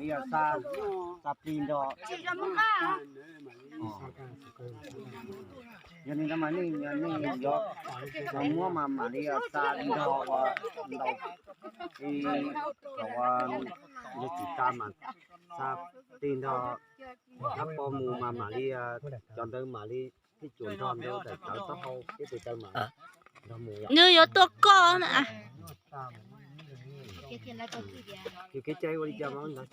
Li yog xa, xa plig nrog. Yog li ntawd mas nej, nej yuav muab mas mam li yog xa nrog ua ntaus, kom ua yog tsis xa mas xa plig nrog, hab pog mus mas mam li, cov ntawd mam li thij cuam nrog ntawd tawm cov taub hau thiab tes taw mas nrog mus yom. Nws yuav tuaj koj na. Yus kev cai ua li cas mas ntawd.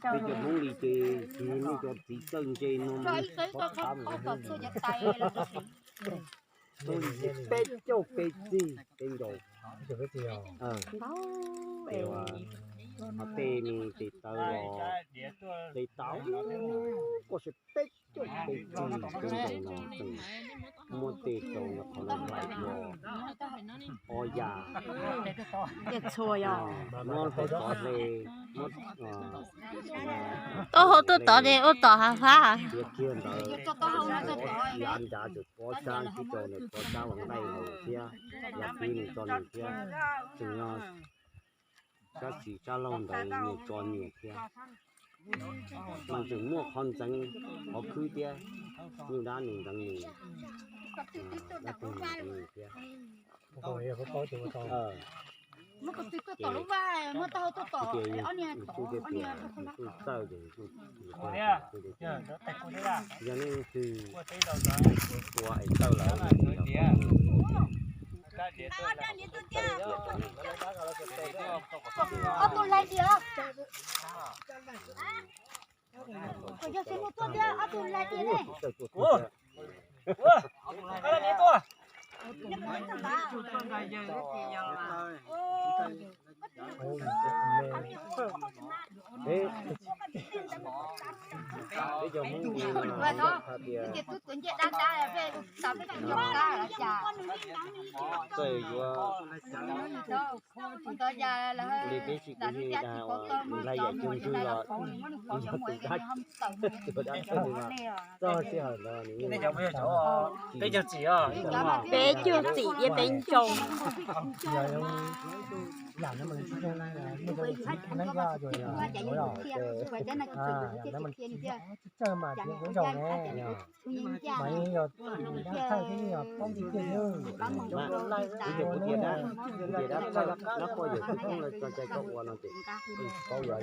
Peb cov Hmoob li ces tsis nej cov txiv txawj ntse no mas qhov qab mas peb caug peb txig peb ncaus. Ho tej me tes taw los, tes taw koj sib peb caug peb txig peb ncaus no, muab tej tau qhov no hlais ua ob yam. Muab tau tod hle, muab taub hau tuaj tod ces ua tom hav fab. Tiav kiag ntawd, yav nrad ces pob sab ntsib rau ntawm pob sab ua nqaij ntawd thiab, yav kiag nws tso nws thiab, tseem yog sab xis sab laug ntawd nyias tso nyias thiab. Mas tseem muaj qhov ntxeev qhov khwb thiab, nyuj dab nws ntxeev nws, dab tug nws ntxeev nws thiab. Ces yus tub tias tias yus tub txawj ces yus tub, yog nej leej twg ua es txawj lawm no ces los pab txawj tias rau nej. Ob tug laig tias, yog xib nus tuaj thiab ob tug laig tias ne. Peb cov Hmoob li no hais tias txawm yuav li peb tsis kwv tij dag uas nplaig yam cug ntswg los yog tus dab, tus dab txawj li mas txog sij hawm ntawd nws yeej peb caug txim thiab peb ncaus. Kuv tias dab, dab txawj lab quaj yawm txwv koob lawv tso cai koj ua no ces paub yog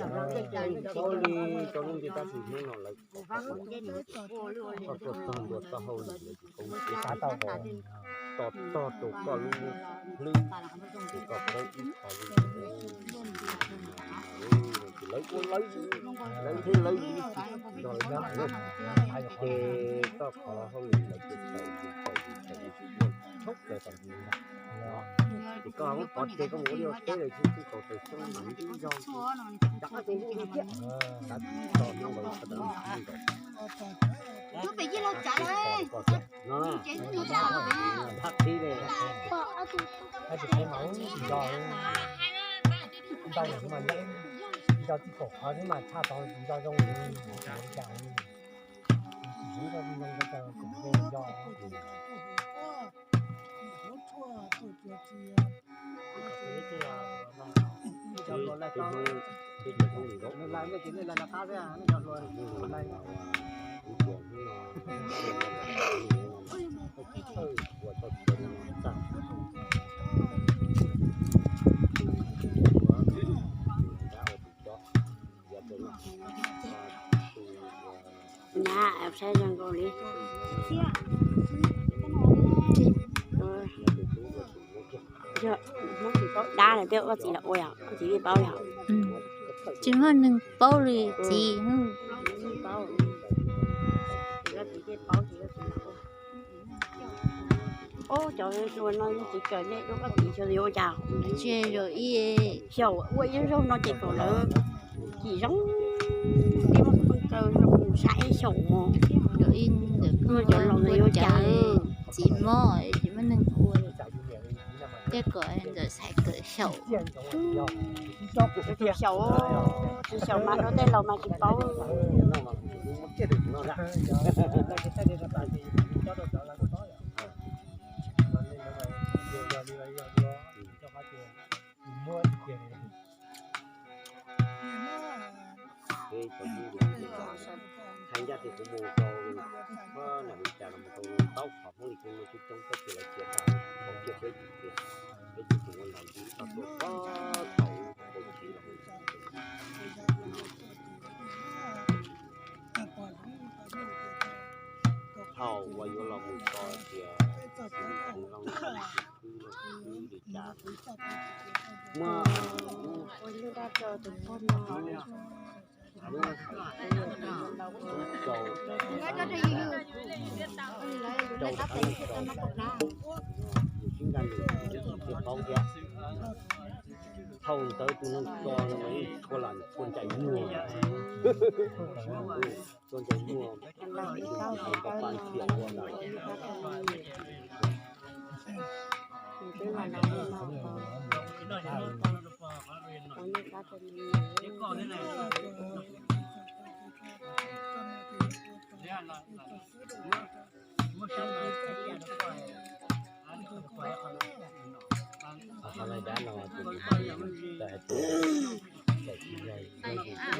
paub li rau lub ntiaj teb hnub no lawv kom koj ua, koj tuaj txog ntua txoj hauj lwm lawv tsis paub ua, tos tog rau koj lub hlwb ces koj paub ib qho li. Lawv ua lawv, lawv thiab lawv tsis nrog lawv sab lawm, ces koj qhov hauj lwm lawv ces tawm ces tawm ces tawm ces tsis muaj tshoob plaws tom ntsis ntag. Ces koj muab pov tseg koj mus ua liaj ua teb lawm tsis txwj kaus tawm xyoob mas ib zaug rov qab txog hnub ntawd thiab, rov txog hnub ntawd txog hnub ntawd. Dab qhib li, nco txij kaum qhov xwb mas tshaj tau nco zoo li cas. Nyab saib zoo nkaus li. Yog Hmoob tsis paub dab lawm thiab ua txiv los ua yom, ua txiv yeej paub yom. Tsis muaj neeg paub li txiv. Ob cov hluas no yog txiv kawm nej dua koj txiv xyaum yuav ua cas? Tsis yuav ib xyaum ua ib zaug no ces kom lawv cim zoo, peb muab phooj kaw zoo mus saib ib xyaum mus. Cov laus ntawd yuav ua cas? Txiv mob tsis muaj neeg ua, thiaj kom ntxawm Xaiv kawm xyaum. Xyaum, tsis xyaum mas rau tej laus mas tsis paub. Thaij ncaj tias kuv mus rau, nam li cas los mus rau taub qhov Hmoob li coob coob peb tsis lawv txiav tag, qhov kiag peb tsis txiav, peb tsis txiav ua ntaus ntiv tau tuaj thaum ub tau tsis los. Thaum uas yuav los mus txog tias Looj Xib Hwb li cas, muab lub, lub, rau, rau qhov no, yus sib nkag nws, yus tsis paub thiab. Thaum ntawd tus neeg tso no mas yeej tshua lam tshua ncaim muag, tshua ncaim muag, tus tus pa ntxhiam ua ntawd. Qhov no dab no tus hais tias txawm tsis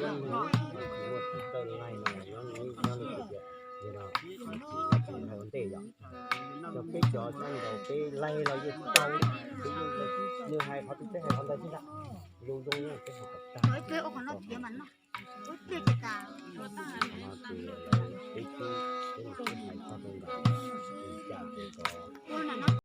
yog tsis muaj txawj laig no nyob li tias, yog no tsis hais ua ntej yom. Yog peb cov sab nraud peb laig los yeej tau, peb yeej, nws hais qhov twg peb hais qhov ntawd xwb ntag. Zoo zoo na peb hais kom tag.